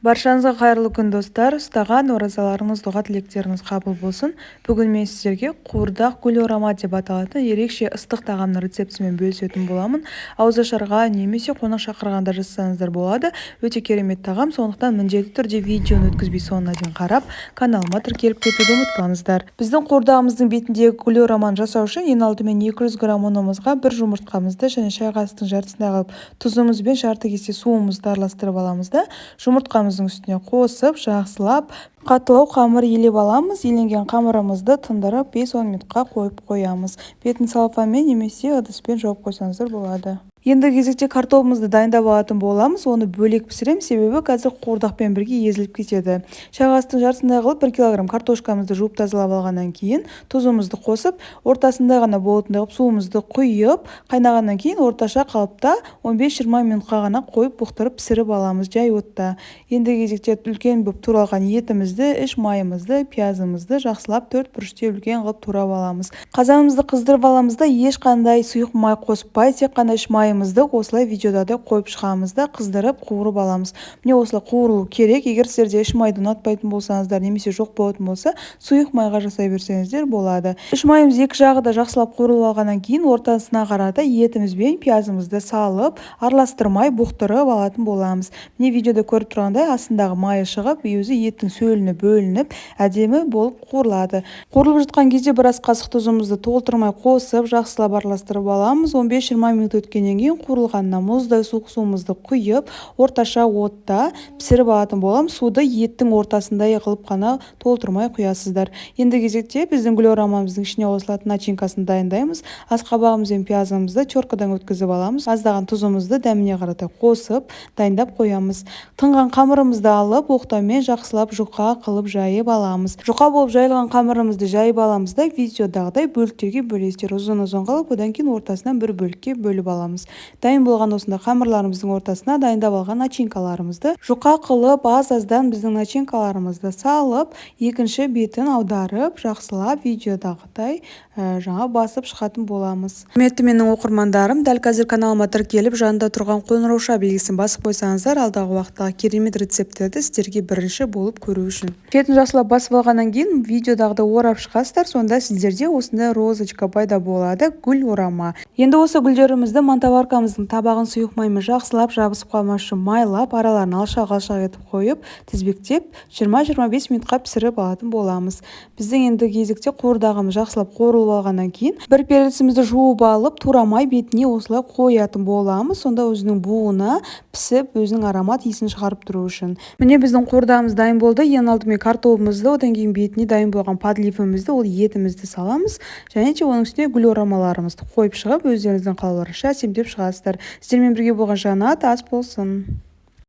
Баршаңызға қайырлы күн, достар! Ұстаған оразаларыңыз, дұға тілектеріңіз қабыл болсын. Бүгін мен сіздерге қуырдақ гүл орама деп аталатын ерекше ыстық тағамның рецептімен бөлісетін боламын. Ауызашарға немесе қонақ шақырғанда жасасаңыздар болады. Өте керемет тағам, сондықтан міндетті түрде видеоны өткізбей соңына дейін қарап, каналыма тіркеліп кетуді ұмытпаңыздар. Біздің қуырдағымыздың бетіндегі гүл ораманы жасау үшін ең алдымен 200 грамм ұнымызға бір жұмыртқамызды және шай қасықтың жартысындай қылып тұзымыз бен жарты кесе суымызды араластырып аламыз да, жұмыртқамыздың үстіне қосып, жақсылап қаттылау қамыр илеп аламыз. Иленген қамырымызды тындырып, 5-10 минутқа қойып қоямыз. Бетін целлофанмен немесе ыдыспен жауып қойсаңыздар болады. Енді кезекте картобымызды дайындап алатын боламыз. Оны бөлек пісіремін, себебі қазір қуырдақпен бірге езіліп кетеді. Шай қасықтың жартысындай қылып 1 килограмм картошкамызды жуып тазалап алғаннан кейін тұзымызды қосып, ортасында ғана болатындай қылып суымызды құйып, қайнағаннан кейін орташа қалыпта 15-20 минутқа ғана қойып, бұқтырып пісіріп аламыз жай отта. Енді кезекте үлкен болып туралған етімізді, іш майымызды, пиязымызды жақсылап төрт бұрышты үлкен қылып турап аламыз. Қазанымызды қыздырып аламыз да, ешқандай сұйық май қоспай, тек қана іш майымызды осылай видеодағыдай қойып шығамыз да, қыздырып қуырып аламыз. Міне, осылай қуырылу керек. Егер сіздерде іш майды ұнатпайтын болсаңыздар немесе жоқ болатын болса, сұйық майға жасай берсеңіздер болады. Іш майымыз екі жағы да жақсылап қуырылып алғаннан кейін ортасына қарата етіміз бен пиязымызды салып, араластырмай бұқтырып алатын боламыз. Міне, видеода көріп тұрғандай, астындағы майы шығып, өзі еттің сөліні бөлініп, әдемі болып қуырылады. Қуырылып жатқан кезде біраз қасық тұзымызды толтырмай қосып, жақсылап араластырып аламыз. 15-20 минут өткеннен кейін қуырылғанына мұздай суық суымызды құйып, орташа отта пісіріп алатын боламыз. Суды еттің ортасындай қылып қана толтырмай құясыздар. Енді кезекте біздің гүл орамамыздың ішіне қосылатын начинкасын дайындаймыз. Асқабағымыз бен пиязымызды теркадан өткізіп аламыз. Аздаған тұзымызды дәміне қарата қосып, дайындап қоямыз. Тынған қамырымызды алып, оқтаумен жақсылап жұқа қылып жайып аламыз. Жұқа болып жайылған қамырымызды жайып аламыз да, видеодағыдай бөліктерге бөлесіздер. Ұзын-ұзын қылып, одан кейін ортасынан бір бөлікке бөліп аламыз. Дайын болған осындай қамырларымыздың ортасына дайындап алған начинкаларымызды жұқа қылып, аз-аздан біздің начинкаларымызды салып, екінші бетін аударып, жақсылап видеодағыдай жаңа басып шығатын боламыз. Құрметті менің оқырмандарым, дәл қазір каналыма тіркеліп, жанында тұрған қоңырауша белгісін басып қойсаңыздар, алдағы уақыттағы керемет рецепттерді сіздерге бірінші болып көру үшін. Бетін жақсылап басып алғаннан кейін видеодағыдай орап шығасыздар, сонда сіздерде осындай розочка пайда болады, гүл орама. Енді осы гүлдерімізді мантоваркамыздың табағын сұйық маймен жақсылап жабысып қалмас үшін майлап, араларын алшақ-алшақ етіп қойып, тізбектеп 20-25 минутқа пісіріп алатын боламыз. Біздің енді кезекте қуырдағымыз жақсылап қуырылып алғаннан кейін бір перецімізді жуып алып, турамай бетіне осылай қоятын боламыз. Сонда өзінің буына пісіп, өзінің аромат иісін шығарып тұру үшін. Міне, біздің қуырдағымыз дайын болды. Ең алдымен картобымызды, одан кейін бетіне дайын болған подливімізді, ол етімізді саламыз және де оның үстіне гүл орамаларымызды қойып шығып, өздеріңіздің қалауларыңызша әсемдеп шығасыздар. Сіздермен бірге болған Жанат, ас болсын.